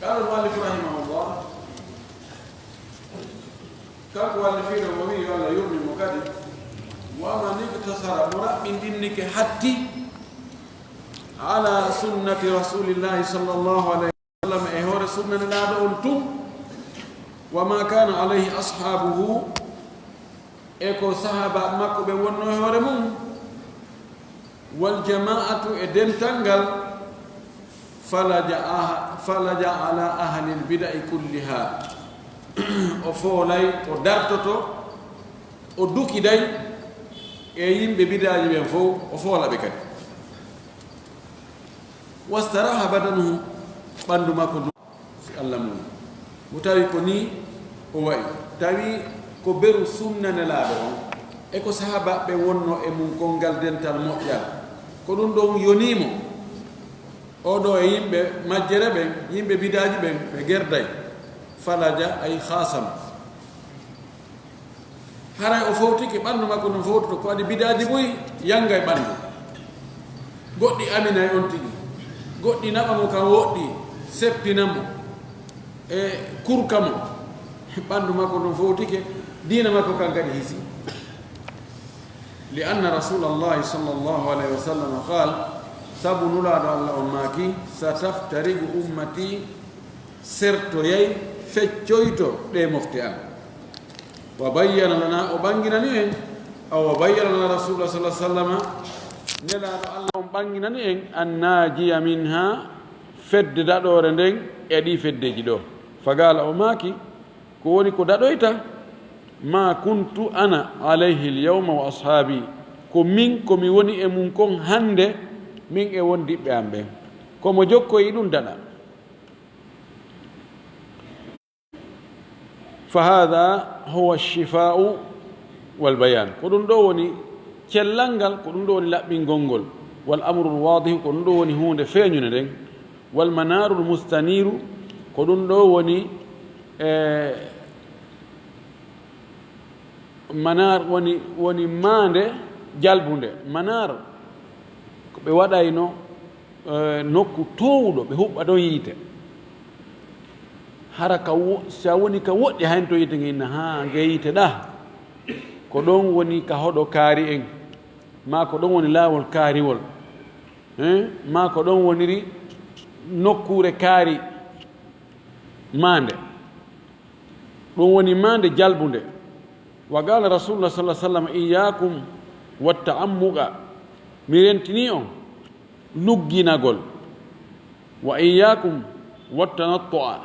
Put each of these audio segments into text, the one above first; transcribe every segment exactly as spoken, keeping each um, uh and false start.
قال المؤلف رحمه الله، kanko wallifiiɗo mo wi'i yo Allah yurmin mo kadi, ومن اقتصر, mo raɓɓindinnike hatti, على سنة رسول الله صلى الله عليه وسلم, e hoore sunna Nelaaɗo on tun, وما كان عليه أصحابه, e ko sahaaba makko ɓe wonno e hoore mum, والجماعة, e dental ngal, فلجأ أه-، فلجأ على أهل البدع كلها. O foolay, o dartoto, o dukiday e yimɓe bidaaji ɓen fow, o foola ɓe kadi. واستراح بدنه, ɓanndu makko ndu, si Allah mum. Mo tawi ko nii o wa'i. Tawi ko beru sunna Nelaaɗo on, e ko sahaabaaɓe wonno e mum kon ngal dental moƴƴal. Ko ɗum ɗon yonii mo. Oo ɗoo e yimɓe majjere ɓen, yimɓe bidaaji ɓen, ɓe gerday. فلجأ أي خاصم. Haray o fowtike, ɓanndu makko ndun fowtoto, ko adi bidaaji buy yanga e ɓanndu. Goɗɗi amina e on tigi, goɗɗi naɓa mo kan woɗɗi, seppina mo, e kurka mo. Ɓanndu makko ndun fowtike, diina makko kan kadi hisi. لأن رسول الله صلى الله عليه وسلم قال, sabu Nulaaɗo Allah on maaki, ستفترق أمتي, sertoyay, feccoyto ɗee mofte an. وبين لنا, o ɓanginani en, aw وبين لنا رسول الله صلى الله عليه وسلم, Nelaaɗo Allah on ɓanginani en, الناجي منها, fedde daɗoore nden e ɗii feddeeji ɗoo. فقال, o maaki, ko woni ko daɗoyta, ما كنت أنا عليه اليوم وأصحابي, ko min, ko mi woni e mun kon hannde, min e wondiɓɓe am ɓen. Ko mo jokkoyi ɗum daɗa. فهذا هو الشفاء والبيان. Ko ɗum ɗoo woni cellal ngal, ko ɗum ɗoo woni laɓɓingol ngol. والأمر الواضح, ko ɗum ɗoo woni huunde feeñunde nden. والمنار المستنير, ko ɗum ɗoo woni, e, manar woni, woni maande jalbunde. Manar ko ɓe waɗayno, eh, nokku toowuɗo, ɓe huɓɓa ɗon yiite. Hara ka wo-, si a woni ka woɗɗi, haynto yiite nge inna, haa, nge yiite ɗaa. Ko ɗon woni ka hoɗo kaari en, maa ko ɗon woni laawol kaariwol, eh, maa ko ɗon woniri nokkuure kaari maande. Ɗum woni maande jalbunde. Wa qala Rasulullah sallallahu alaihi wasallam, "Iyyakum wa ta'ammuqa." Mi rentini on lugginagol. "Wa iyyakum wa tanattu'a."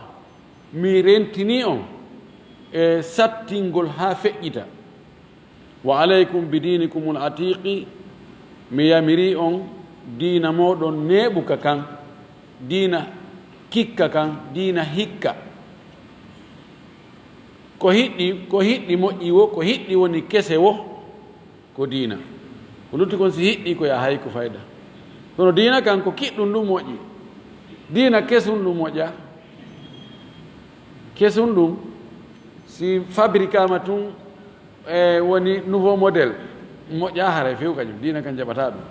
Mi rentini on e sattingol haa feƴƴita. "Wa alaykum bi dinikumul atiqi." Mi yamiri on diina mooɗon neeɓuka kan, diina kikka kan, diina hikka. Ko hiɗɗi, ko hiɗɗi moƴƴi wo, ko hiɗɗi woni kese wo, ko diina. Ko lutti kon si hiɗɗi ko ya hay ko fayda. Kono diina kan ko kiɗɗum ɗum moƴƴi. Diina kesun ɗum moƴƴa. Kesun ɗum si fabrikama tun e woni nouveau modèle, moƴƴa haray few kañum. Diina kan jaɓata ɗum.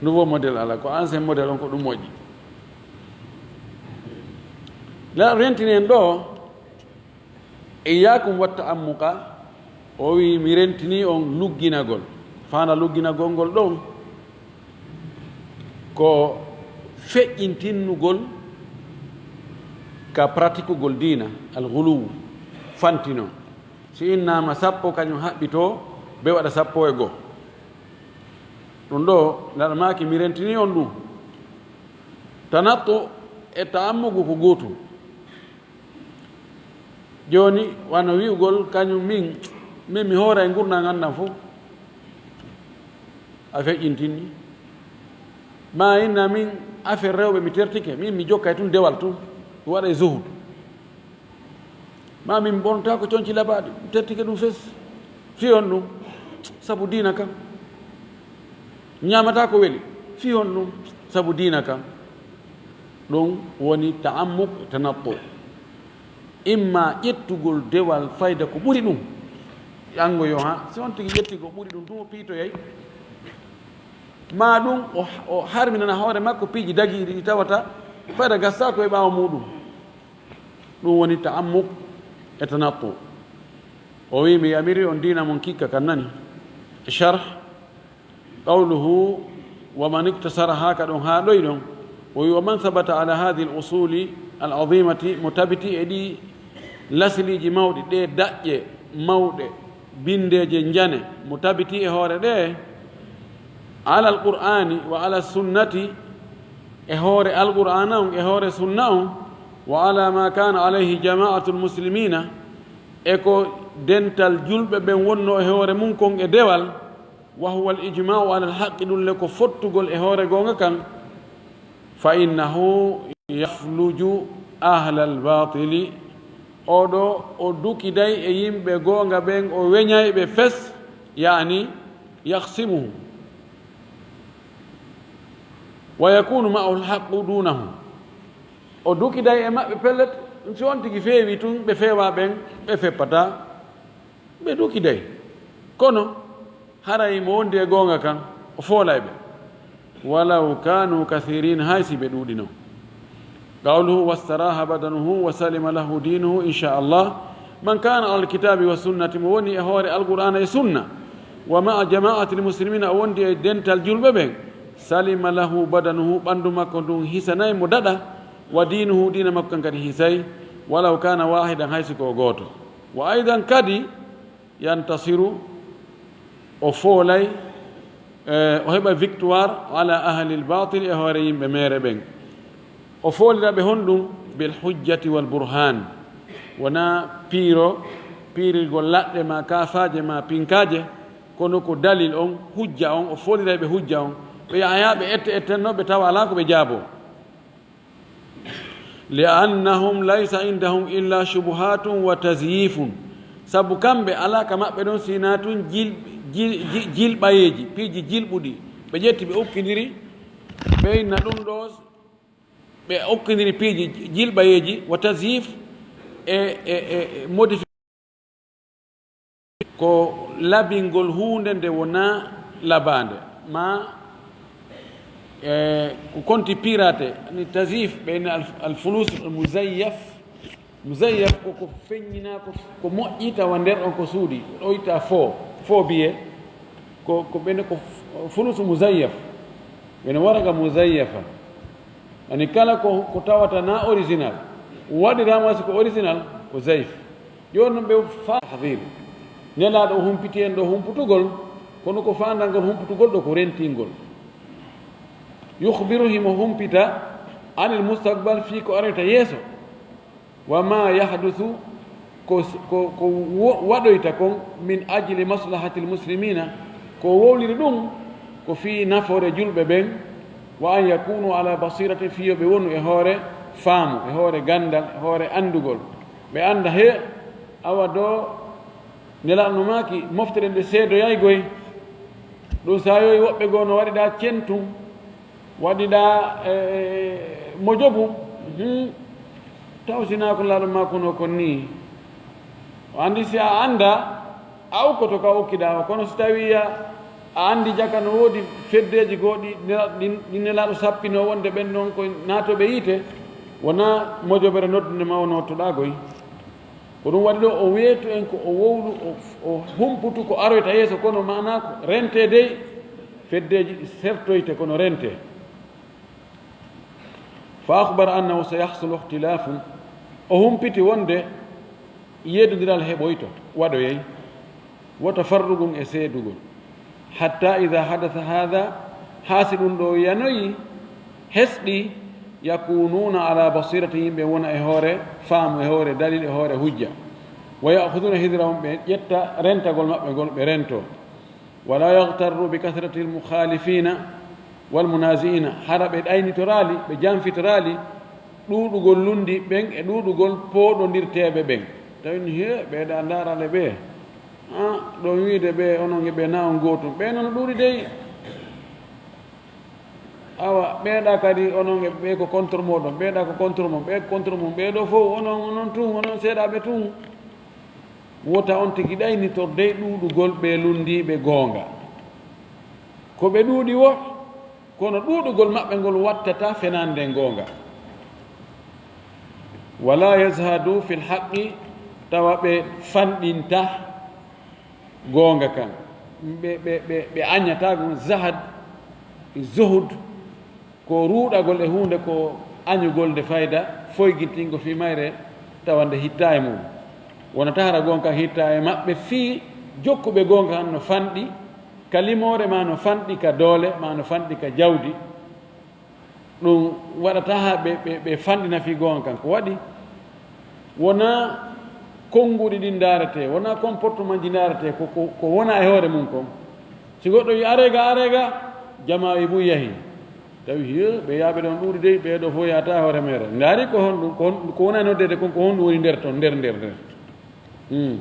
Nouveau modèle ala, ko ancien modèle on ko ɗum moƴƴi. La rentinen ɗo, "Iyyakum wa ta'ammuqa." O wi, "Mi rentini on lugginagol." Faanda lugginagol ngol ɗon ko feƴƴintinnugol ka pratikugol diina, al-ghuluw, fantino. Si innama sappo kañum haɓɓito, be waɗa sappo e goo. Ɗum ɗo, naɗa maaki, mi rentini on ɗum. Tanattu e ta'ammugu ko gootum. Jooni, wano wi'ugol, kañum min, min mi hoora e ngurndan an ɗan fof, a feƴƴintinni. Ma inna min affaire rewɓe mi tertike, min mi jokkay tun dewal tun, mi waɗa e zuhud. Ma min mi ɓornata ko conci labaaɗi, mi tertike ɗum fes. Fii on ɗum, sabu diina kan. Ñaamata ko weli, fii on ɗum, sabu diina kan. Ɗum woni ta'ammuk, tanattu. Imma ƴettugol dewal fayda ko ɓuri ɗum. Anngo yo ha, si on tigi ƴetti ko ɓuri ɗum, ɗum o piitoyay. Ma ɗum o, o harminana hoore makko piiji dagiiɗi ɗi tawata fayda gasataa ko e ɓaawo muuɗum. Ɗum woni ta'ammuk e tanattu. O wi, mi yamiri on diina mon kikka kan nani. Sharh, qawluhu, wa man iktasara, haa ka ɗon, haa ɗoy ɗon. O wi, wa man sabata ala hadhihi al usuli al azimati, mo tabiti e ɗi lasiliiji mawɗi, ɗe daƴƴe mawɗe, bindeeje njane, mo tabiti e hoore ɗe, ala al qur'ani wa ala sunnati, e hoore al qur'ana on, e hoore sunna on, wa ala ma kana alayhi jama'atul muslimina, e ko dental julɓe ɓen wonno e hoore mum kon e dewal, wa huwa al ijma'u ala al haqqi, ɗum le ko fottugol e hoore goonga kan, fa innahu yafluju ahla al batili, oɗo o dukiday e yimɓe goonga ɓen, o weñay ɓe fes, yani yahsimuhu, wa yakunu ma'ahu al haqqu dunahu. O dukiday e maɓɓe pellet, si on tigi feewi tun, ɓe feewa ɓen, ɓe feppata, ɓe dukiday. Kono haray mo wondi e goonga kan, o foolay ɓe. Walaw kanu kathirin, hay si ɓe ɗuuɗi non. Qawluhu, wastaraha badanuhu wa salima lahu dinuhu, insha Allah. Man kana ala alkitabi wa sunnati, mo woni e hoore alqur'ana e sunna, wa ma'a jama'ati almuslimina, o wondi e dental julɓe ɓen, salima lahu badanuhu, ɓandu makko ndun hisanay mo daɗa, wa dinuhu, diina makko kan kadi hisay, walaw kana wahidan, hay si ko o gooto. Wa aidan, kadi, yantasiru, o foolay, eh, o heɓa victoire ala ahli al batil, e hoore yimɓe meere ɓen. O foolira ɓe honɗum? Bil hujjati wal burhan. Wona piiro, piirirgol laɗɗe ma kaafaaje ma pinkaaje, kono ko dalil on, hujja on, o fooliray ɓe hujja on. Ɓe yaha ɓe ette ettenno ɓe tawa alaa ko ɓe jaaboo. Li annahum laysa indahum illa shubuhatun wa tazyifun. Sabu kamɓe alaa ka maɓɓe ɗon si hinaa tun jil-, jil-, jil-, jilɓayeeji, piiji jilɓuɗi. Ɓe ƴetti ɓe ukkindiri, ɓe inna ɗum ɗo, ɓe ukkindiri piiji jilɓayeeji wa tazyif e, e, e, e modifi-, ko labingol huunde nde wonaa labaande, ma, e, ko konti pirate, ni tazyif, ɓe inna al, al fulus al muzayyaf, Muzayyaf ko ko feññinaa, ko, ko moƴƴi tawa nder on ko suuɗi, ɗoyta fo, fo biye, ko, ko ɓe ne ko f-, fulusu muzayyaf, ɓe ne waraga muzayyafa. Ani kala ko, ko tawata na original, waɗiraama si ko original, ko zayf. Jooni noon ɓe fa-, tahdir. Nelaaɗo o humpiti en ɗo humputugol, kono ko faandangol humputugol ɗo ko rentingol. Yukhbiru, himo humpita, anil mustaqbal, fii ko arata yeeso. Wa ma yahdusu, ko, ko, ko wo-, waɗoyta kon, min ajli maslahatil muslimina, ko wowliri ɗum, ko fii nafoore julɓe ɓen, wa an yakunu ala basiratin, fii yo ɓe wonu e hoore faamu, e hoore ganndal, e hoore anndugol. Ɓe annda he, awa do, Nelaaɗo no maaki, moftere nde seedoyaygoy. Ɗum saayoyi woɓɓe goo no waɗiɗaa centum. Waɗiɗaa, e, e, mojobu, hmm, taw sinaa ko laaɗo maa kono kon nii. O anndi si a anndaa, a ukkoto ka okkiɗaa o. Kono si tawii a, a anndi jaka no woodi feddeeji goo ɗi nela-, ɗi, ɗi Nelaaɗo sappinoo wonde ɓen ɗon ko naatooɓe yiite, wonaa mojobere noddunde ma o nottoɗaa goy. Ko ɗum waɗi ɗo o weetu en ko o wowlu, o, o humputu ko aroyta yeeso, kono maanaa ko rentee dey, feddeeji sertoyte kono rentee. Fa akhbara annahu sayahsulu ikhtilafun, o humpiti wonde yeddondiral heɓoyto, waɗoyay, wa tafarrugun e seedugol. Hatta idha hadatha hadha, haa si ɗum ɗo yanoyi, hesɗi, yakununa ala basirati, yimɓe wona e hoore faamu, e hoore dalil, e hoore hujja. Wa ya'khuduna hidhrahum, ɓe ƴetta rentagol maɓɓe ngol, ɓe rento. Wala yaghtarru bi kathrati al mukhalifina wal munazi'ina, hara ɓe ɗaynitoraali, ɓe janfitoraali ɗuuɗugol lundi ɓen e ɗuuɗugol pooɗondirteeɓe ɓen. Tawi ni, he, ɓe ɗa ndaarale ɓe. Ah, ɗon wiide ɓe, onon e ɓe na on gootum. Ɓe noon ɗuuɗi dey. Awa, ɓeeɗa kadi onon e ɓe ko contre mooɗon, ɓeeɗa ko contre mon, ɓe ko contre mon, ɓee ɗo fof onon, onon tun, onon seeɗaaɓe tun. Wota on tigi ɗaynitor dey ɗuuɗugol ɓe lunndiiɓe goonga. Ko ɓe ɗuuɗi wo, kono ɗuuɗugol maɓɓe ngol wattata fenaande nden goonga. Wala yazhadu fil haqqi, tawa ɓe fanɗinta goonga kan. Ɓe, ɓe, ɓe, ɓe añata ɗum zahad, zuhud, ko ruuɗagol e huunde, ko añugol nde fayda, foygintingo fii mayre, tawa nde hittaa e mum. Wonata hara goonga kan hittaa e maɓɓe fii jokkuɓe goonga kan no fanɗi ka limoore, maa no fanɗi ka doole, maa no fanɗi ka jawdi. Ɗum waɗata haa ɓe, ɓe, ɓe fanɗina fii goonga kan. Ko waɗi? Wonaa konnguɗi ɗin ndaaretee, wonaa comportement ji ndaaretee, ko, ko, ko wona e hoore mum kon. Si goɗɗo wi'i, "Aree ga, aree ga," jamaa wi buy yahi. Tawi, "Hiyo, ɓe yaaɓe ɗon ɗuuɗi dey, ɓee ɗoo fof yaata e hoore meere." Ndaari ko honɗum, ko hon-, ko wona e noddeede kon, ko honɗum woni nder ton, nder, nder, nder. Hmm.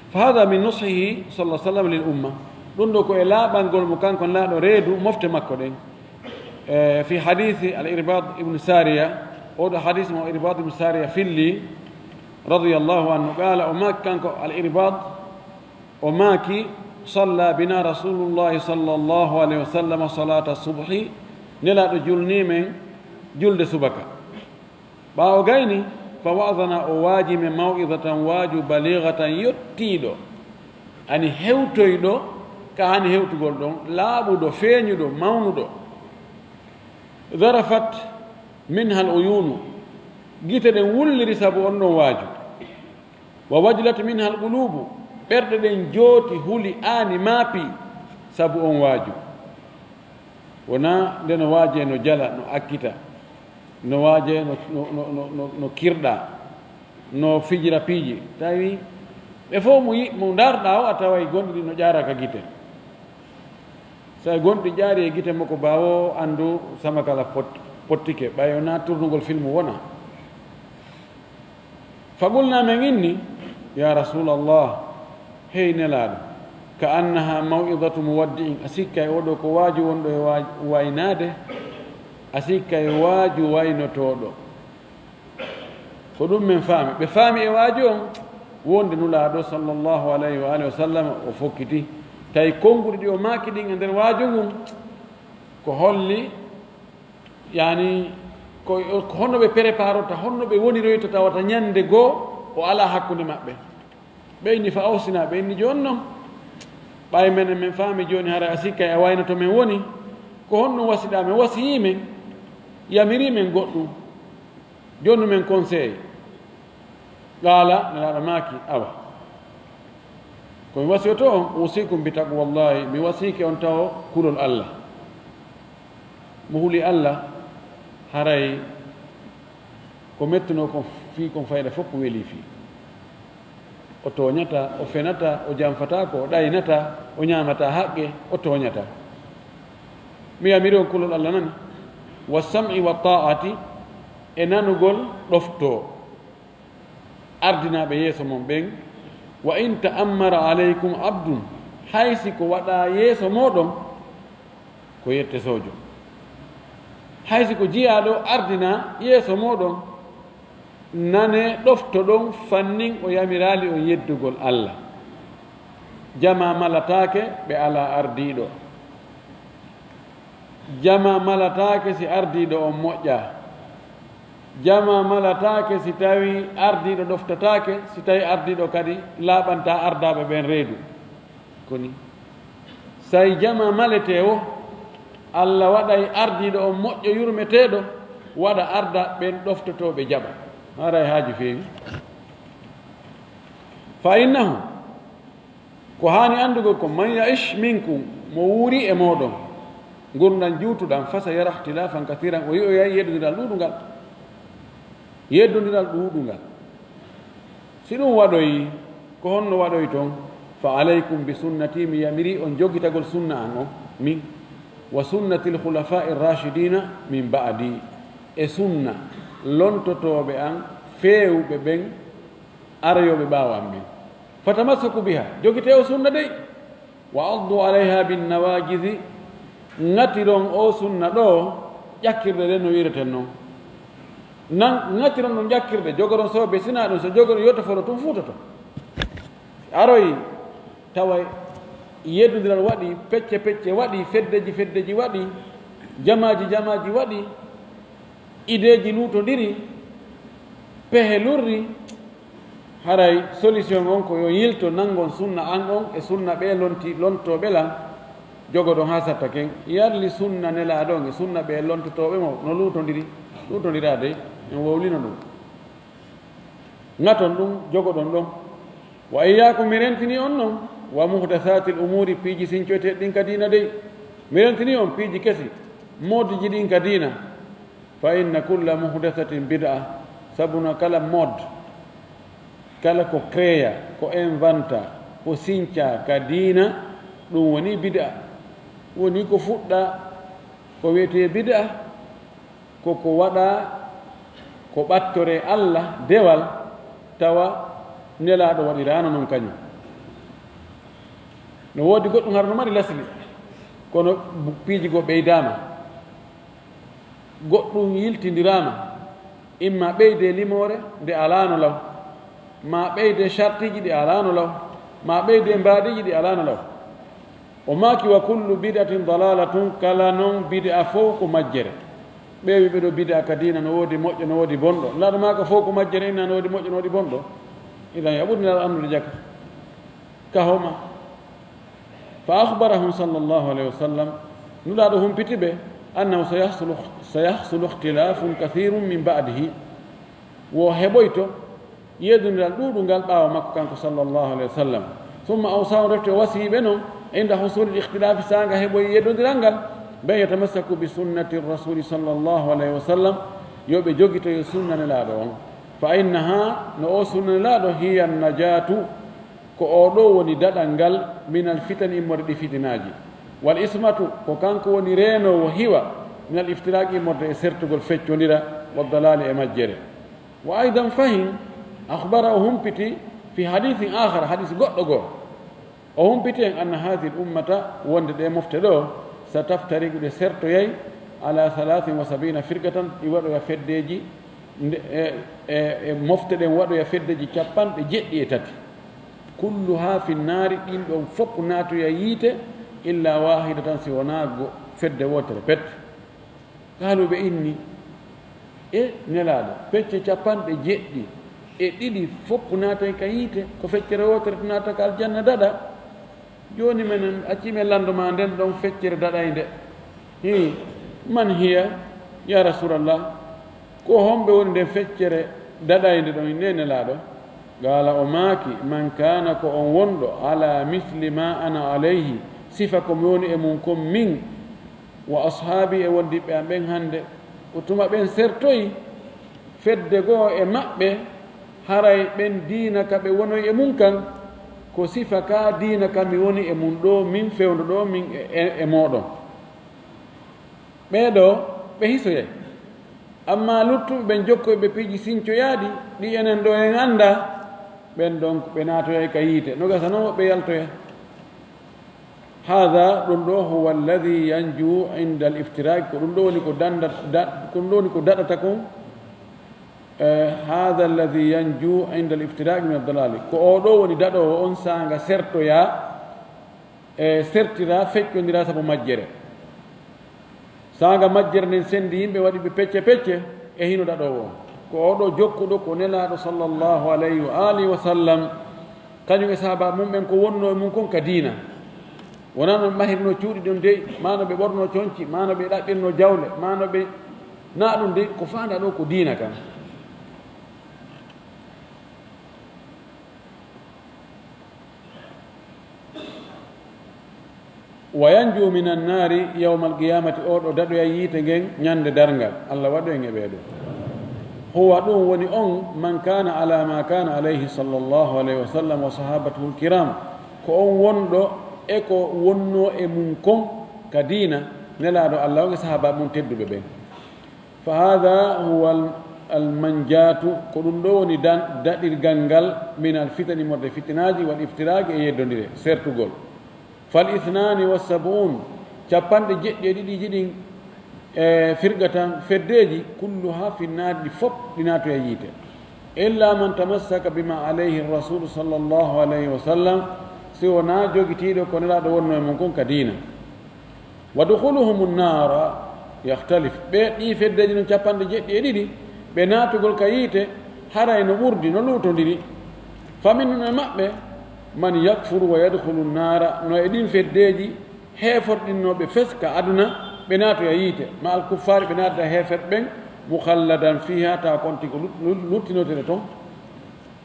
Fa hada min nusihi sallallahu alaihi wasallam lil umma. Ɗum ɗo ko e laaɓangol mo kanko laaɗo reedu mofte makko ɗen. Eh, fi hadisi al Irbad ibn Sariya, o ɗo hadis mo Irbad ibn Sariya filli, radiyallahu anhu, qala, o maaki kanko al Irbad, o maaki, "Salla bina Rasulullahi sallallahu alaihi wasallam salata subhi," Nelaaɗo julni men julde subaka. Ɓaawo gayni, fa wa'azana, o waaji men maw'izatan, waaju, balighatan, yottiiɗo, ani hewtoyɗo, ka hani hewtugol ɗon, laaɓuɗo, feeñuɗo, mawnuɗo. Zarafat minha al uyunu, gite ɗen wulliri sabu on ɗon waaju. Wa wajilat minha al qulubu, ɓerɗe ɗen jooti, huli, aani, maapi sabu on waaju. Wonaa nde no waajee no jala, no akkita, no waajee no, no, no, no, no, no kirɗa, no fijira piiji. Tawi ɓe fof mo yi-, mo ndaarɗaa o, a taway gonɗi ɗi no ƴaara ka gite. So e gonɗi ƴaari e gite makko, baawo anndu sama kala pot-, pottike, ɓay o naa turnugol filmu wona. Fa qulna, men inni, "Ya Rasulallah, hey Nelaaɗo, ka annaha maw'izatu muwaddi'in, a sikkay oo ɗoo ko waaju wonɗo e waaj-, waynaade, a sikkay waaju waynotooɗo." Ko ɗum men faami. Ɓe faami e waaju on, wonde Nulaaɗo sallallahu alayhi wa alihi wa sallam o fokkiti. Tawi konnguɗi ɗi o maaki ɗin e nder waaju ngun, ko holli, yani, ko, ko honno ɓe préparorta, honno ɓe woniroyta tawata ñande goo o alaa hakkunde maɓɓe. Ɓe inni, "Fa awsina," ɓe inni, "Jooni non, ɓay menen men faami jooni, haray a sikkay a wayno to men woni. Ko honɗum wasiɗaa men?" Wasiyii men, yamirii men goɗɗum. Jooni men conseil. Qaala, Nelaaɗo maaki, "Awa. Ko mi wasiyoto on, usikum bi taqwallahi, mi wasiyike on tawo kulol Allah." Mo huli Allah, haray ko mettunoo kon fii kon fayda fof ko welii fii. O tooñataa, o fenataa, o janfataako, o ɗaynataa, o ñaamataa haqqe, o tooñataa. Mi yamiri on kulol Allah nani. Wa sam'i wa ta'ati, e nanugol ɗoftoo. Ardinaaɓe yeeso mon ɓen, "Wa in ta'ammara alaykum abdun," hay si ko waɗaa yeeso mooɗon, ko yette soojo. Hay si ko jiyaaɗo ardinaa yeeso mooɗon, nanee ɗoftoɗon fannin o yamiraali on yeddugol Allah. Jamaa malataake ɓe alaa ardiiɗo. Jamaa malataake si ardiiɗo on moƴƴaa. Jamaa malataake si tawii ardiiɗo ɗoftataake, si tawii ardiiɗo kadi laaɓantaa ardaaɓe ɓen reedu. Koni, say jamaa maletee woo, Allah waɗay ardiiɗo on moƴƴo yurmeteeɗo, waɗa arda ɓen ɗoftotooɓe jaɓa. Haray haaju feewi. Fa innahu, ko haani anndugol ko, man ya'ish minkum, mo wuuri e mooɗon, ngurndan juutuɗan, fa sayara ikhtilafan kathiran, o yi'oyay yeddondiral ɗuuɗungal. Yeddondiral ɗuuɗungal. Si ɗum waɗoyi, ko honno waɗoyton? Fa alaykum bi sunnati, mi yamiri on jogitagol sunna an on, min, wa sunnatil khulafa'i rashidina min ba'di, e sunna lontotooɓe an feewuɓe ɓen aroyooɓe ɓaawo an ɓen. Fatamassaku biha, jogitee o sunna dey. Wa addu alayha bin nawajizi, ŋatiron o sunna ɗo ƴakkirɗe ɗen no wi'ireten non. Nan, ŋatiron ɗum ƴakkirɗe, jogoron so ɓe sina ɗum, so jogoron yotto folo tun fuutoto. Aroy tawa yeddondiral waɗi, pecce pecce waɗi, feddeji feddeji waɗi, jamaaji jamaaji waɗi, ideeji luutondiri, Pehe lurri, haray solution on ko yo yilto nanngon sunna an on e sunna ɓee lonti, lontooɓe lan, jogoɗon haa satta ken. Yarli sunna Nelaaɗo on e sunna ɓee lontotooɓe mo no luutondiri, luutondiraa dey, en wowlino ɗum. Ŋaton ɗum, jogoɗon ɗon. Wa iyyaakum, mi rentini on non, wa muhdasaatil umuuri, piiji sincoyteeɗi ɗin ka diina dey. Mi rentini on piiji kesi, moodiji ɗin ka diina. Fa inna kulla muhdasatin bid'a, sabuna kala mod, kala ko créa, ko inventa, ko sinca ka diina, ɗum woni bid'a. Woni ko fuɗɗa, ko wiyetee bid'a, ko ko waɗa, ko ɓattore Allah dewal, tawa Nelaaɗo waɗiraano non kañum. No woodi goɗɗum hara no mari lasli, kono bu-, piiji goo ɓeydaama. Goɗɗum yiltindiraama, imma ɓeyde limoore nde alaano law, ma ɓeyde shartiiji ɗi alaano law, ma ɓeyde mbaadiiji ɗi alaano law. O maaki, "Wa kullu bid'atin dalalatun," kala non bid'a fow ko majjere. Ɓe wiɓe ɗo bid'a ka diina no woodi moƴƴo, no woodi bonɗo. Nelaaɗo maaka fow ko majjere, inna no woodi moƴƴo, no woodi bonɗo. Idan ya ɓuri Nelaaɗo anndude jaka. Ka homa? Fa akhbarahum sallallahu alayhi wa sallam, Nulaaɗo humpiti ɓe, "Annahu sayahsulu, sayahsulu ikhtilafun kathirun min ba'dihi." Wo heɓoyto yeddondiral ɗuuɗungal ɓaawo makko kanko sallallahu alayhi wa sallam. Summa awsahum, refti o wasiyii ɓe non, inda husuli ikhtilafi, saanga heɓoyi yeddondiral ngal, ben yatamassaku bi sunnati rasuli sallallahu alayhi wa sallam, yo ɓe jogitoyo sunna Nelaaɗo on. Fa innaha, no o sunna Nelaaɗo, hiya najatu, ko o ɗo woni daɗal ngal, minal fitan, immorde ɗi fitinaaji. Wal ismatu, ko kanko woni reenoowo hiwa, minal iftiraqi, immorde e sertugol, feccondira, wa dalali, e majjere. Wa aydan fahin, akhbara, o humpiti, fi hadithin akhar, hadis goɗɗo goo. O humpiti en, anna hadhihi al ummata, wonde ɗe mofte ɗo, sa taftariqu, ɗe sertoyay, ala thalathin wa sab'ina firqatan, ɗi waɗoya feddeji, nde, e, e, e mofte ɗen waɗoya feddeji capanɗe jeɗɗi e tati. Kulluha fi nnaari, ɗin ɗon fof naatoya yiite, illa wahidatan, si wonaa go-, fedde wootere pet. Qaalu, ɓe inni, e Nelaaɗo, pecce capanɗe jeɗɗi e ɗiɗi fof naatay ka yiite, ko feccere wootere to naata ka aljanna daɗa. Jooni menen, acci men lanndo ma nden ɗon feccere daɗaynde. Hii, man hiya, ya Rasulallah? Ko homɓe woni nden feccere daɗaynde ɗon, ne Nelaaɗo? Qaala, o maaki, man kaana, ko on wonɗo, ala misli ma ana alayhi, sifa ko mi woni e mun kon min, wa ashaabi, e wondiɓɓe am ɓen hannde. Ko tuma ɓen sertoyi fedde goo e maɓɓe, haray ɓen diina ka ɓe wonoyi e mun kan, ko sifa ka diina ka mi woni e mun ɗoo, min fewndo ɗoo, min e, e, e mooɗon. Ɓee ɗoo, ɓe hisoyay. Ammaa luttuɓe ɓen jokkoyɓe piiji sincoyaaɗi, ɗi enen ɗoo en anndaa, ɓen ɗon ɓe naatoyay ka yiite. No gasa non woɓɓe yaltoya. Haadha, ɗum ɗoo, huwa alladhi yanju inda al-iftiraq, ko ɗum ɗoo woni ko danda-, da-, ko ɗum ɗoo woni ko daɗata kon. Eh, haadha alladhi yanju inda al-iftiraq min ad-dalali. Ko oo ɗoo woni daɗoowo on saanga sertoyaa, e sertiraa, feccondira sabu majjere. Saanga majjere nden sendi yimɓe, waɗi ɓe pecce pecce, e hino daɗoowo on. Ko oo ɗoo jokkuɗo ko Nelaaɗo sallallahu alayhi wa alihi wa sallam, kañum e sahaaba mum ɓen ko wonnoo e mum kon ka diina. Wonaa no ɓe mahirnoo cuuɗi ɗin dey, maa no ɓe ɓornoo conci, maa no ɓe ɗaɓɓirnoo jawle, maa no ɓe, naa ɗum dey, ko faandaa ɗoo ko diina kan. Wa yanju minan naari yawmal qiyamati, oo ɗoo daɗoya yiite ngen ñande darngal. Allah waɗu en e ɓee ɗoo. Huwa, ɗum woni on, man kaana ala ma kaana alayhi sallallahu alayhi wa sallam wa sahabatuhul kiram, ko on wonɗo e ko wonnoo e mum kon ka diina, Nelaaɗo Allah on e sahaaba mum tedduɓe ɓen. Fa haadha huwa al-, al-manjaatu, ko ɗum ɗoo woni dan-, daɗirgal ngal, min al-fitani, morde fitinaaji, wal iftiraaji, e yeddondire, sertugol. Fal ithnaani wa sab'uun, capanɗe jeɗɗi e ɗiɗiiji ɗin, e firqatan, feddeeji, kulluha fi nnaari, ɗi fof ɗi naatoya yiite. Illa man tamassaka bima alayhi rasuulu sallallahu alayhi wa sallam, si wonaa jogitiiɗo ko Nelaaɗo wonnoo e mum kon ka diina. Wa dukhuluhumu nnaara yakhtalif. Ɓee, ɗii feddeeji non capanɗe jeɗɗi e ɗiɗi, ɓe naatugol ka yiite, Haray no ɓurdi, no luutondiri. Fa minhum, e maɓɓe, man yakfuru wa yadkhulu nnaara, no e ɗin feddeeji heeforɗinnooɓe fes ka aduna, ɓe naatoya yiite, ma al kuffaari, ɓe naatata heeferɓe ɓen, mukhalladan fiiha, tawa konti ko lut-, lut-, luttinoyteeɗo ton.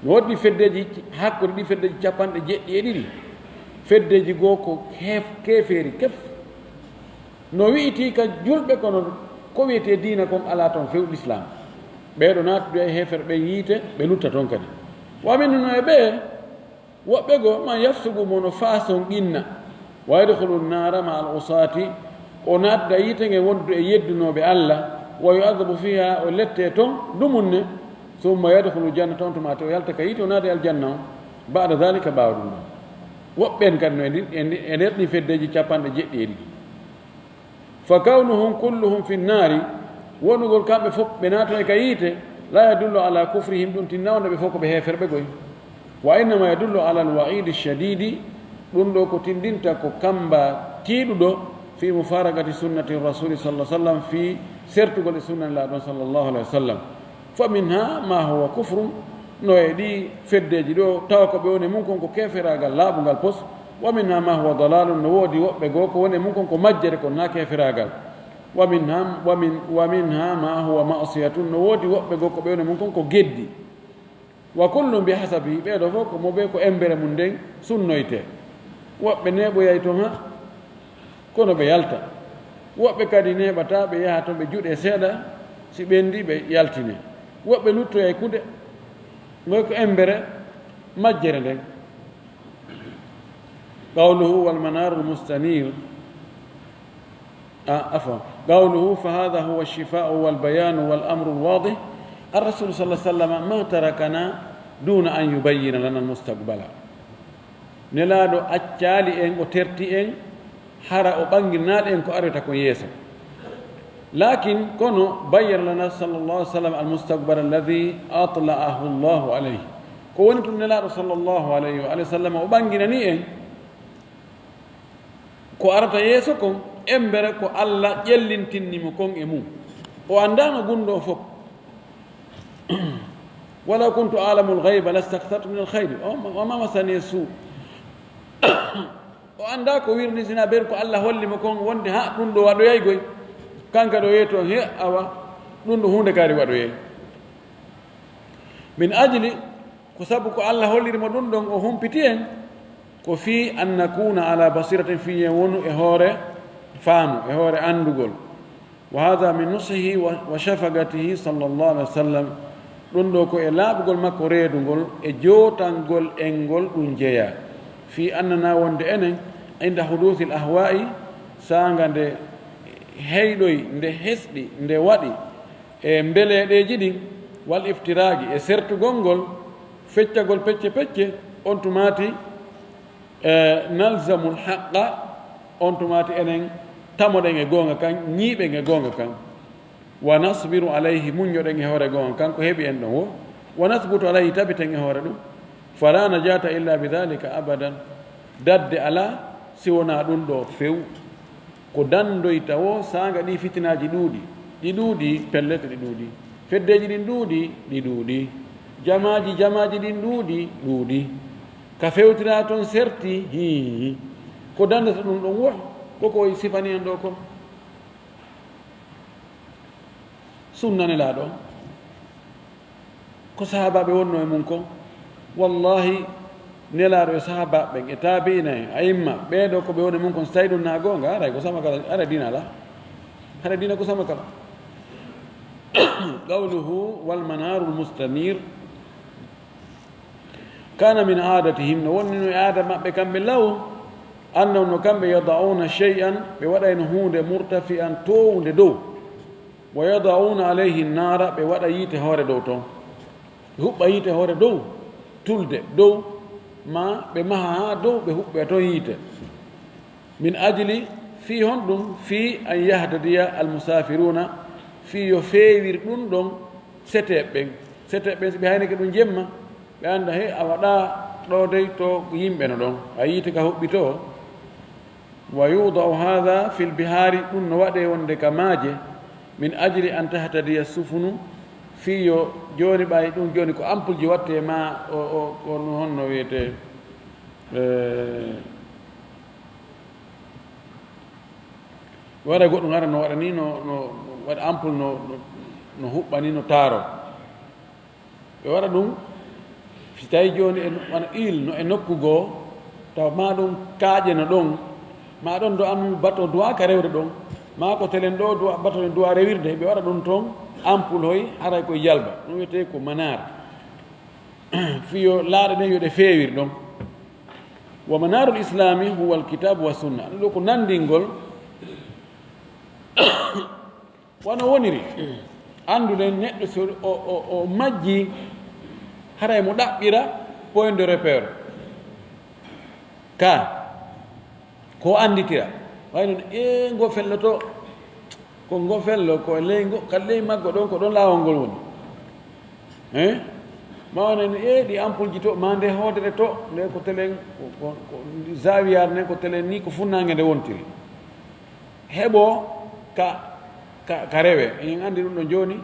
No woodi feddeeji, hakkunde ɗi feddeeji capanɗe jeɗɗi e ɗiɗi, feddeeji goo ko heef-, keefeeri kef. No wi'itii ka julɓe, kono ko wi'etee diina kon alaa ton few l'islam. Ɓee ɗoo naatude e heeferɓe ɓen yiite, ɓe lutta ton kadi. Wa minhum, no e ɓee, woɓɓe goo, man yafsuqu, mo no faasonqinna, wa yadkhulu nnaara ma al usaati, o naatda yiite ngen wondude e yeddunooɓe Alla, wa yu'adhabu fiiha, o lettee ton dumunne, thumma yadkhulu ljannata, on tuma o yalta ka yiite, o naata e aljanna on, ba'da dhalika, ɓaawo ɗum ɗon. Woɓɓe ɓen kadi no e ndin, e ndi-, e nder ɗin feddeeji capanɗe jeɗɗi e ɗiɗi. Fa kawnuhum kulluhum fi nnaari, wonugol kamɓe fof ɓe naatoy ka yiite, la yadullu ala kufrihim, ɗum tinnaano ɓe fof ko ɓe heeferɓe goy. Wa innama yadullu ala alwa'iidi shadiidi, ɗum ɗoo ko tindinta ko kamba tiiɗuɗo, fi mufaraqati sunnati rasuli sallallahu alaihi wasallam, fi sertugol e sunna Nelaaɗo on sallallahu alaihi wasallam. Fa minha ma huwa kufrun, no e ɗii feddeeji ɗoo, tawa ko ɓe woni mun kon ko keeferaagal laaɓungal pos. Wa minha ma huwa dalalun, no woodi woɓɓe goo ko woni mun kon ko majjere, kono na keeferaagal. Wa minha, wa min, wa minha ma huwa ma'siyatun, no woodi woɓɓe goo ko ɓe woni mun kon ko geddi. Wa kullun bi hasabihi, ɓee ɗoo fof ko mo ɓe ko embere mun nden sunnoytee. Woɓɓe neeɓoyay ton ha, kono ɓe yalta. Woɓɓe kadi neeɓataa, ɓe yaha ton, ɓe juɗee seeɗa, si ɓenndii ɓe yaltinee. Woɓɓe luttoyay kude, ngoy ko embere majjere nden. Qawluhu wal manarul mustanir. Ah, afwan. Qawluhu, fa hadha huwa ash-shifa'u wal bayanu wal amru al-wadih. Ar-Rasul sallallahu alaihi wasallam ma tarakana duna an yubayyana lana al-mustaqbala. Nelaaɗo accaali en, o terti en, hara o ɓanginaaɗo en ko arata kon yeeso. Lakin, kono, bayyana lana sallallahu alaihi wasallam al-mustaqbala alladhi atla'ahu Allahu alayhi. Ko woni tun Nelaaɗo sallallahu alayhi wa sallam o ɓanginani en, ko arata yeeso kon, embere ko Alla ƴellintinni mo kon e mum. O anndaano gunndoo fof. Walaw kuntu a'lamul ghayba lastakthartu minal khayri wa ma, wa ma massaniya su. O anndaa ko wirni, sinaa ɓen ko Alla holli mo kon, wonde ha ɗum ɗoo waɗoyay goy. Kanka ɗoo yeeto, he, awa, ɗum ɗoo huunde kaari waɗoyay. Min ajli, ko sabu ko Alla holliri mo ɗum ɗon, o humpiti en, ko fii an nakuna ala basiratin, fii en wonu e hoore faamu, e hoore anndugol. Wa hadha min nusihi wa, wa shafaqatihi sallallahu alaihi wasallam. Ɗum ɗoo ko e laaɓugol makko reedugol, e jootangol en ngol ɗum jeyaa. Fii annana, wonde enen, inda huduthil ahwa'i, saanga nde heyɗoyi, nde hesɗi, nde waɗi, e mbeleeɗeeji ɗin, wal iftiraqi, e sertugol ngol, feccagol pecce pecce, on tumaati, e, nalzamul haqqa, on tumaati enen tamoɗen e goonga kan, ñiiɓen e goonga kan. Wa nasbiru alayhi, muññoɗen e hoore goonga kan, ko heɓi en ɗon wo. Wa nasbutu alayhi, tabiten e hoore ɗum. Fala najata illa bi dhalika abadan. Dadde alaa si wonaa ɗum ɗoo few. Ko danndoyta wo saanga ɗii fitinaaji ɗuuɗi. Ɗi ɗuuɗi, pellet ɗi ɗuuɗi. Feddeeji ɗin ɗuuɗi, ɗi ɗuuɗi. Jamaaji, jamaaji ɗin ɗuuɗi, ɗuuɗi. Ka fewtiraa ton serti, hii. Ko danndata ɗum ɗon wo, ko ko sifani en ɗoo kon. Sunna Nelaaɗo on. Ko sahaabaaɓe wonnoo e mum kon. Wallahi, Nelaaɗo e sahaabaaɓe ɓen, e taabi'ina en, a'imma, ɓee ɗoo ko ɓe woni e mum kon, si tawii ɗum na goonga, haray ko sama kala, haray diina alaa. Haray diina ko sama kala. Qawluhu, wal manarul mustamir. Kana min aadatihim, no wonnino e aada maɓɓe kamɓe law, annahum, no kamɓe, yada'una shay'an, ɓe waɗayno huunde, murtafi'an, toowunde dow, wa yada'una alayhi nnaara, ɓe waɗa yiite hoore dow ton, ɓe huɓɓa yiite hoore dow, tulde dow, ma ɓe maha haa dow, ɓe huɓɓa ton yiite. Min ajli, fii honɗum? Fii an yahtadiya almusafiruna, fii yo feewir ɗum ɗon seteeɓe ɓen. Seteeɓe ɓen, si ɓe haynike ɗum jemma, ɓe annda, he, awa ɗaa ɗoo dey to yimɓe no ɗon, a yiite ka huɓɓitoo. Wa yudau hadha fil bihaari, ɗum no waɗee wonde ka maaje, min ajli an tahtadiya sufunu, Fii yo jooni ɓay ɗum jooni ko ampoule ji watte ma o, o, ko honno wiyetee, eh, ɓe waɗa goɗɗum hara no waɗa ni, no, no waɗa ampoule no, no, no huɓɓa ni, no taaro. Ɓe waɗa ɗum, si tawi jooni e no, wano île no e nokku goo, taw ma ɗum kaaƴe no ɗon, ma ɗon do am bato duwa ka rewde ɗon, ma ko telen ɗo duwa, bato ne duwa rewirde, ɓe waɗa ɗum toon ampoule hoy, haray koye jalba. Ɗum wiyetee ko manar. Fii yo laaɗe ɗen yo ɗe feewir ɗon. Wa manarul islami huwa al kitabu wa sunna. Ɗum ɗo ko nanndingol. Wano woniri, anndude neɗɗo so o, o, o majjii, haray mo ɗaɓɓira point de repère. Ka, ko annditira. Way noon, e ngo felloto, ko ngo fello, ko ley ngo, ka ley maggo ɗon, ko ɗon laawol ngol woni. Eh? Ma wona ni, e ɗi ampoule ji to, ma nde hoodere to, nde ko telen, ko, ko, ko zawiyaare nden, ko telen ni, ko funnaange nde wontiri. Heɓo ka, ka, ka rewe. Eɗen anndi ɗum ɗo jooni,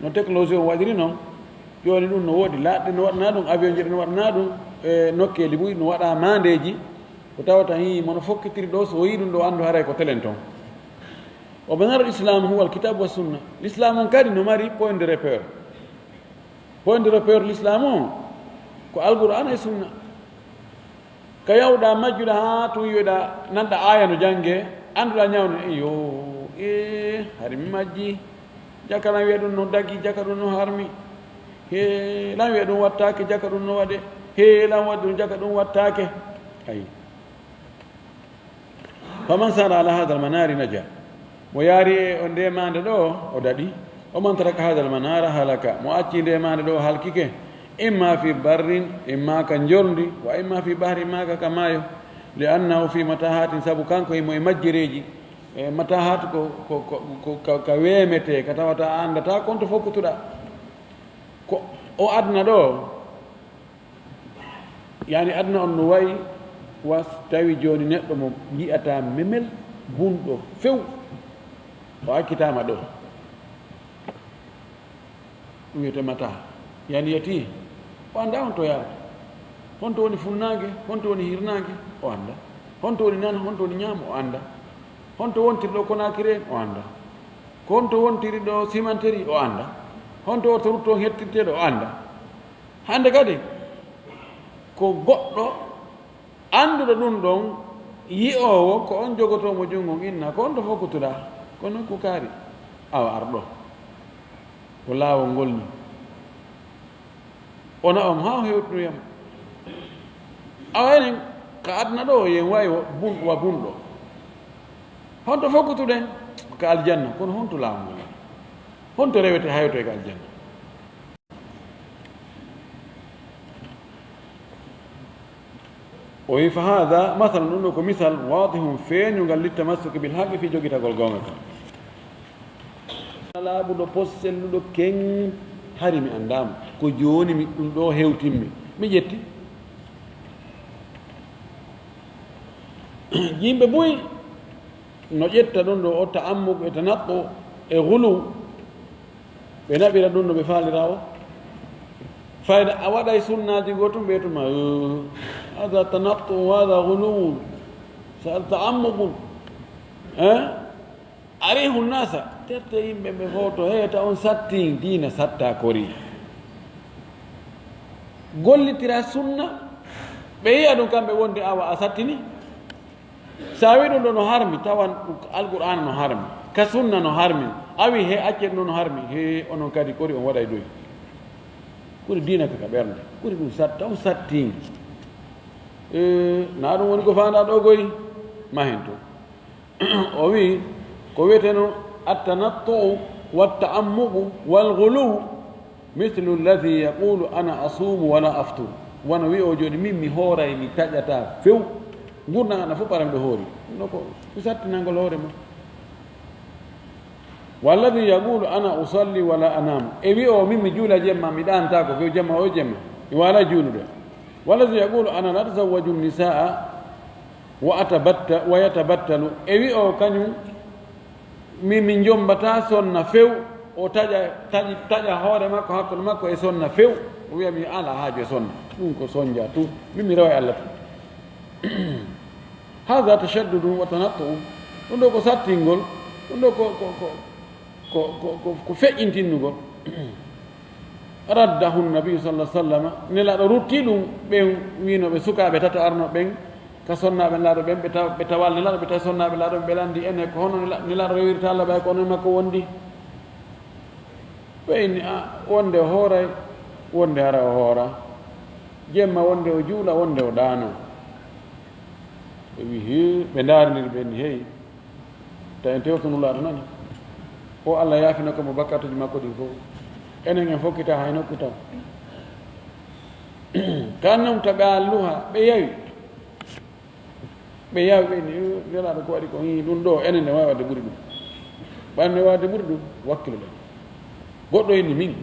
no technologie on waɗiri noon. Jooni ɗum no woodi, laaɗe no waɗana ɗum, avion ji no waɗana ɗum, e nokkeeli buy no waɗa maandeeji, ko tawata hii mono fokkitiri ɗo, so o yii ɗum ɗo, anndu haray ko telen toon. O banara islam huwa al kitab wa sunna. L'islam on kadi no mari point de repère. Point de repère l'islam on ko Alqur'aana e sunna. Ka yahuɗaa majjuɗaa haa tun yi'uɗaa nanɗaa aaya no janngee, annduɗaa ñaawna, iyo, ee, hari mi majjii. Jaka lan wi'a ɗum no dagi, jaka ɗum no harmi. Hee, lan wi'a ɗum wattaake, jaka ɗum no waɗee. Hee, lan waɗi ɗum, jaka ɗum wattaake. Ayi. Faman sara ala hadha almanari naja. Mo yaari e on nde maande ɗo, o daɗi. Wa man taraka hadha almanara halaka. Mo acci nde maande ɗo, o halkike. Imma fi barrin, imma ka njorndi, wa imma fi bahri, imma ka, ka maayo. Li annahu fi matahatin, sabu kanko himo e majjereeji. E matahat ko, ko, ko, ko ka, ka weemetee, ka tawata a anndataa kon to fokkutuɗaa. Ko o aduna ɗo, yani aduna on no wayi was tawi jooni neɗɗo mo yi'ataa memel bunɗo few, o accitaama ɗo. Ɗum wiyetee mata. Yani yeti, o anndaa honto yaarata. Honto woni funnaange, honto woni hirnaange, o anndaa. Honto woni nana, honto woni ñaamo, o anndaa. Honto wontiri ɗo Konaakiri en, o anndaa. Ko honto wontiri ɗo simanteri, o anndaa. Honto orto rutto hettirteeɗo, o anndaa. Hannde kadi, ko goɗɗo annduɗo ɗum ɗon, yi'oowo, ko on jogotoo mo junngo inna, ko on to fokkutuɗaa, ko nokku kaari, awa ar ɗo. Ko laawol ngol ni. O naɓam haa o hewtinoyam. Awa enen, ka aduna ɗo, yen wayi wa bun-, wa bunɗo. Honto fokkutuɗen? Ka aljanna, kono honto laawol ngol? Honto rewete hayoto e ka aljanna? O wi, fa hada masalun, ɗum ɗo ko misal, wadihun, feeñungal, littamassuki bil haqqi, fii jogitagol goonga kan. Laaɓuɗo, pos selluɗo, keŋ, hari mi anndaama. Ko jooni mi, ɗum ɗo hewtimmi. Mi ƴetti. Yimɓe buy no ƴetta ɗum ɗo o ta'ammuk e tanaqqu e gulu. Ɓe naɓira ɗum no ɓe faalira o. Fayda a waɗay sunnaaji goo tun, ɓe tuma, "Eh, hada tanattu, hada guluwun, sa ta'ammukun." Eh? Arihu nasa, terte yimɓe ɓe fof to heeta on sattin, diina satta kori. Gollitira sunna, ɓe yi'a ɗum kamɓe wonde awa a sattini. Sa wi ɗum ɗo no harmi, tawan ɗum ko Alqur'aana no harmi, ka sunna no harmi, a wi he accen ɗum no harmi, he onon kadi kori on waɗay ɗoy. Kori diina ka ka ɓernde, kori ɗum satta, on sattin. Eh, na ɗum woni ko faandaa ɗo goy? Ma hen to. O wi, ko wiyeteno at-tanattu'u wat-ta'ammuqu wal-ghuluw. Mislu alladhi yaqulu ana asumu wala aftur. Wano wi'o jooni, min mi hooray, mi taƴata few. Ngurndan ana fof ɓaran ɗo hoori. No ko, ko sattinangol hoore mum. Walladhi yaqulu ana usalli wala anam. E wi'o, min mi juula jemma, mi ɗaantaako few jemma o jemma. Mi waala juulude. Walladhi yaqulu ana la atazawwaju nisaa wa atabatta-, wa yatabattalu. E wi'o kañum, min mi jombata sonna few. O taƴa, taƴi, taƴa hoore makko, hakkunde makko e sonna few. O wiya, "Mi alaa haaju e sonna. Ɗum ko sonja tun. Min mi rewa e Allah tun." Haada tashaddudun wa tanattu'un. Ɗum ɗo ko sattingol. Ɗum ɗo ko, ko, ko, ko, ko, ko, ko feƴƴintinnugol. Raddahu nabiyu sallallahu alaihi wasallam. Nelaaɗo rutti ɗum, ɓen wiinooɓe sukaaɓe tato arno ɓen, ka sonnaaɓe Nelaaɗo ɓen, ɓe taw-, ɓe tawal Nelaaɗo, ɓe tawi sonnaaɓe Nelaaɗo, ɓe lanndi enen ko hono Nela-, Nelaaɗo rewirta Allah ɓay ko onon makko wondi. Ɓe inni, "A, wonde o hooray, wonde hara o hoora. Jemma wonde o juula, wonde o ɗaano." Ɓe wi, "Hee," ɓe ndaarindiri, ɓe inni, "Hey, ta en tewtu Nulaaɗo nani. O Allah yaafino ko mo bakkatuuji makko ɗin fof. Enen en fokkita hay nokku taw." Ka annahum taɓe alluha, ɓe yawi. Ɓe yawi, ɓe inni, "Yo, Nelaaɗo ko waɗi ko, hii, ɗum ɗo, enen ne waawi waɗde ɓuri ɗum. Ɓay ne waawde ɓuri ɗum, wakkiloɗen." Goɗɗo inni, "Min,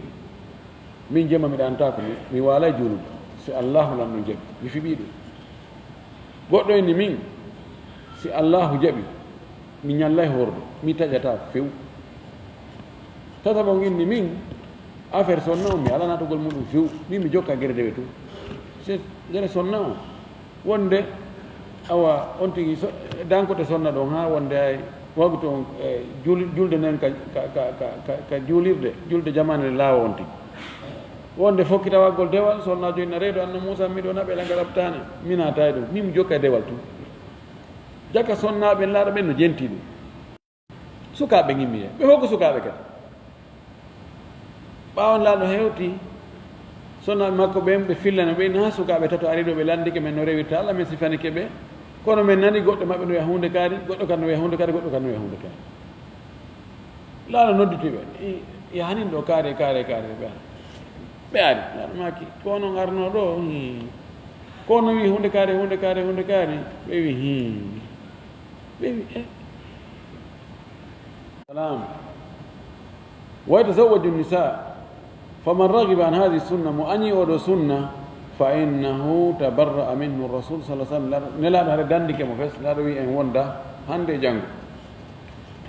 min jemma mi ɗaantaako, mi, mi waalay juulude. Si Allaahu Lanɗo jaɓi, mi fiɓii ɗum." Goɗɗo inni, "Min, si Allaahu jaɓi, mi ñallay hoorde, mi taƴataa few." Tataɓo on inni, "Min, affaire sonna on, mi alaa naatugol muɗum few. Min, mi jokka gere dewe tun. Se gere sonna on." Wonde, awa, on tigi so-, dankote sonna ɗon haa wonde ay waktu on, e, jul-, julde nden ka, ka, ka, ka, ka, ka juulirde, julde jamaane nde laawa on tigi. Wonde fokkitawaggol dewal, sonna joinna reedu, anno Muusa, miɗo naɓe la ngarabtaane, mi naata e ɗum, min mi jokka e dewal tun. Jaka sonnaaɓe laaɗo ɓen no jenti ɗum. Sukaaɓe ngimmi e ɓe fof ko sukaaɓe kadi. Ɓaawo Nelaaɗo hewti, sonnaaɓe makko ɓen, ɓe fillana ɓe, na sukaaɓe tato ari ɗo, ɓe lanndike men no rewirta Allah, men sifanike ɓe. Kono men nani goɗɗo maɓɓe no wiya huunde kaari, goɗɗo kan no wiya huunde kaari, goɗɗo kan no wiya huunde kaari. Nelaaɗo nodditi ɓe, i-, yahanin ɗo kaari, kaari, kaari, ɓe ari. Ɓe ari, Nelaaɗo maaki, ko onon arno ɗo, hii. Ko onon wi huunde kaari, huunde kaari, huunde kaari, ɓe wi, hii. Ɓe wi, eh. Salam. Wa yatazawwaju nisa. Faman raghiba an hadhihi sunna, mo añi oɗo sunna, fa innahu tabarra'a minhu rasul sallallahu alaihi wasallam. Nelaaɗo hare dandike mo fes, Nelaaɗo wi en wonda hande e janngo.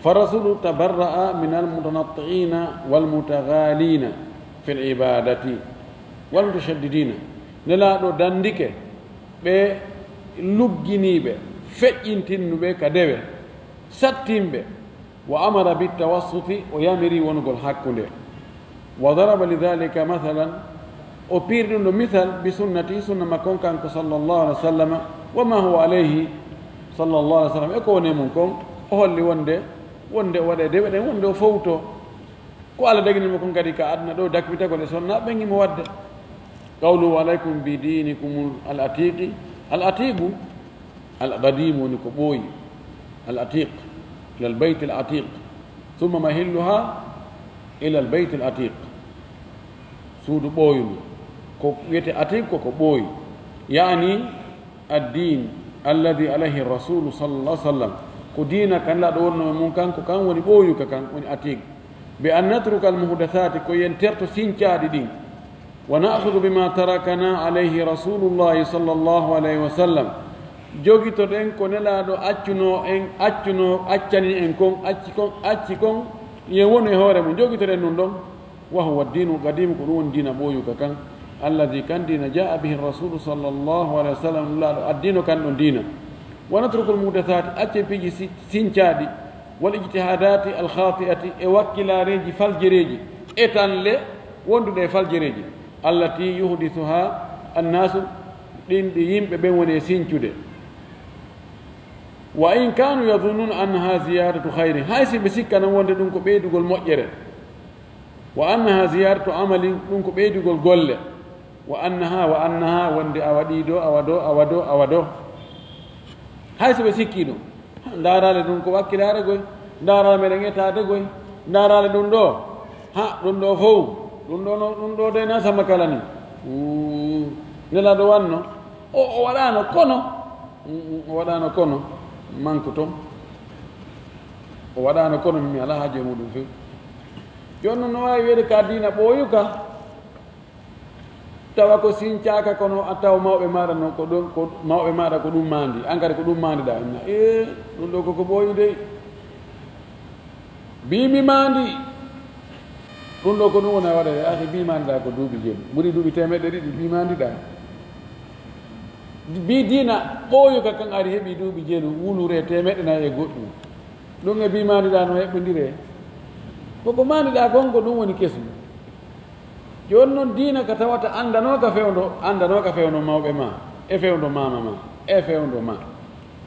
Fa rasulu tabarra'a min almutanatti'ina walmutaghalina fil ibadati walmutashaddidina. Nelaaɗo dandike ɓe lugginiiɓe, feƴƴintinnuɓe ka dewe, sattinɓe, wa amara bittawassuti, o yamiri wonugol hakkunde. Wa daraba lidhalika mathalan, o piiri ɗum ɗo misal, bi sunnati, sunna makko on kanko sallallahu alaihi wa sallam, wa ma huwa alayhi sallallahu alaihi wa sallam, e ko woni e mum kon, o holli wonde, wonde o waɗa e dewe ɗen, wonde o fowto. Ko Allah dagini mo kon kadi ka aduna ɗo, dakmitagol e sonna ɓen imo wadde. Qawluhu alaykum bi dinikum al atiqi. Al atiqu, al qadim woni ko ɓooyi. Al atiq, ila al bayt al atiq. Thumma mahilluha ila al bayt al atiq. Suudu ɓooyundu. Ko wiyete atiq ko ko ɓooyi. Yaani, ad-din alladhi alayhi rasulu sallallahu alaihi wasallam, ko diina kan Nelaaɗo wonno e mum kan, ko kan woni ɓooyuka kan, woni atiq. Bi an natruka al-muhdathati, ko yen terto sincaaɗi ɗin. Wa na'khudhu bima tarakana alayhi rasulullahi sallallahu alaihi wasallam. Jogitoɗen ko Nelaaɗo accuno en, accuno, accani en kon, acci kon, acci kon, yen wonu e hoore mum. Jogitoɗen ɗum ɗon. Wa huwa ad-dinu al-qadim, ko ɗum woni diina ɓooyuka kan, alladhi, kan diina, jaa bihi ar-rasulu sallallahu alaihi wasallam, Nelaaɗo addino kan ɗon diina. Wa natruku al-muhdathati, accen piiji si-, sincaaɗi, wal ijtihadati al-khati'ati, e wakkilaareeji faljereeji, e tanle wonduɗe e faljereeji, allati yuhdithuha an-nasu, ɗin ɗi yimɓe ɓen woni e sincude. Wa in kanu yadhunnuna annaha ziyadatu khairin, hay si ɓe sikkana wonde ɗum ko ɓeydugol moƴƴere. Wa annaha ziyadatu amalin, ɗum ko ɓeydugol golle. Wa annaha, wa annaha, wonde awa ɗi ɗo, awa ɗo, awa ɗo, awa ɗo. Hay so ɓe sikki ɗum, ndaarale ɗum ko wakkilaare goy, ndaarale meɗen etaade goy, ndaarale ɗum ɗo. Ha, ɗum ɗo fow, ɗum ɗo no, ɗum ɗo de na sama kala ni. Mm, Nelaaɗo wanno, o, o waɗaano kono, mm, mm, o waɗaano kono, manque toon. O waɗaano kono mi alaa haaju e muɗum few. Jooni noon no waawi wiyeede ka diina ɓooyuka, tawa ko sincaaka, kono a taw mawɓe maaɗa noon ko ɗum, ko mawɓe maaɗa ko ɗum maandi, aan kadi ko ɗum maandiɗaa. Inna, ee, ɗum ɗo koko ɓooyi dey. Mbiimi maandi. Ɗum ɗo ko ɗum woni a waɗere, akhi, bimaandiɗaa ko duuɓi jeelu. Ɓuri duuɓi teemeɗɗe ɗiɗi bimaandiɗaa. Bi diina ɓooyuka kan ari heɓi duuɓi jeelu, wulure teemeɗɗe nayi e goɗɗum. Ɗum e bimaandiɗaa no heɓɓondire. Koko maandiɗaa kon ko ɗum woni kesum. Jooni noon diina ka tawata anndanooka fewndo, anndanooka fewndo mawɓe ma, e fewndo maama ma, e fewndo ma.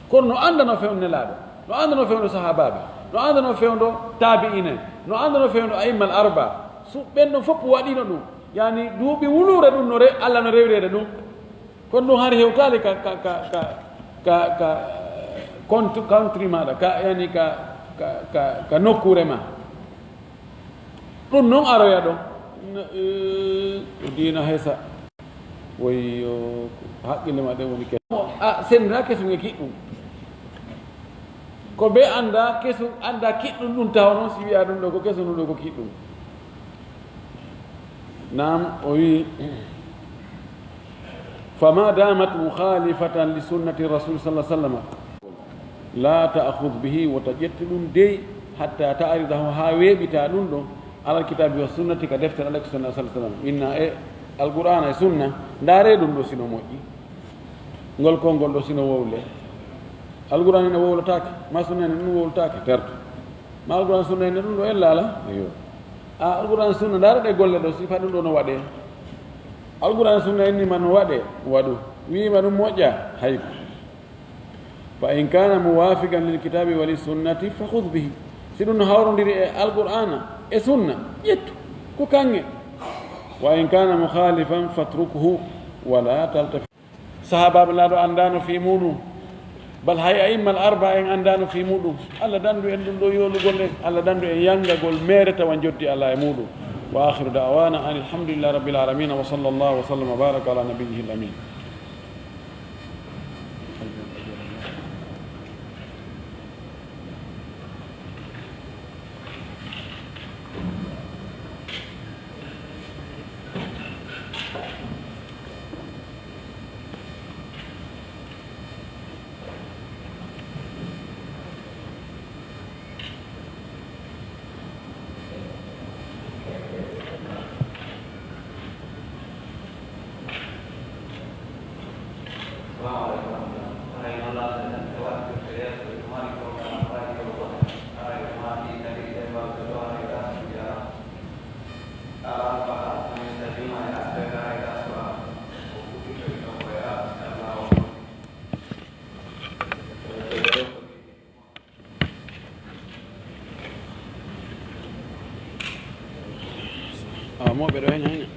Kono no anndano fewndo Nelaaɗo, no anndano fewndo sahaabaaɓe, no anndano fewndo taabi'ina, no anndano fewndo a'immal arba. Su ɓen ɗon fof waɗino ɗum. Yani duuɓi wuluure ɗum no re-, Allah no rewireede ɗum. Kono ɗum hari hewtaali ka, ka, ka, ka, ka, ka, eh, contre-, country maaɗa, ka, yani ka, ka, ka, ka nokkuure ma. Ɗum noon aroya ɗo. N-, eh, ko diina hesa. Woyo, haqqille ma ɗen woni ke-, a sennda kesum e kiɗɗum. Ko ɓe annda kesum, annda kiɗɗum ɗum tawa noon, si wiya ɗum ɗo ko kesum, ɗum ɗo ko kiɗɗum. Naam, o wi, "Fama damat mukhalifatan li sunnati rasul sallallahu alaihi wasallam, la ta'khudh bihi, wota ƴettu ɗum dey, hatta ta'ridahu, haa weeɓita ɗum ɗo, alal kitabi wa sunnati, ka deftere Allah e sunna sallallahu alaihi wasallam." Inna e Alqur'aana e sunna, ndaare ɗum ɗo sino moƴƴi. Ngol konngol ɗo sino wowle. Alqur'aana ina wowlotaake, ma sunna ina ɗum wowlotaake, terto. Ma Alqur'aana sunna ina ɗum ɗo ella ala? Eyo. A, Alqur'aana sunna, ndaare ɗe golle ɗo, si fa ɗum ɗo no waɗee. Alqur'aana sunna inni ma no waɗee, waɗu. Wi'i ma ɗum moƴƴa, hayko. Fa in kana muwafiqan lil kitabi wa lis sunnati fa khudh bihi. Si ɗum no hawrondiri e Alqur'aana e sunna, ƴettu ko kaŋŋe. Wa in kana mukhalifan fatrukhu wa la taltafit. Sahaabaaɓe Nelaaɗo anndaano fii muuɗum. Bal hay a'immal arba'a en anndaano fii muuɗum. Allah dandu en ɗum ɗo yoolugol en. Allah dandu en yangagol meere tawa njoddi Allah e muuɗum. Wa akhiru da'wana anil hamdulillahi rabbil alamin. Wa sallallahu wa sallama wa baraka ala nabiyyihil amin. Awa, mo ɓe ɗo heña heña.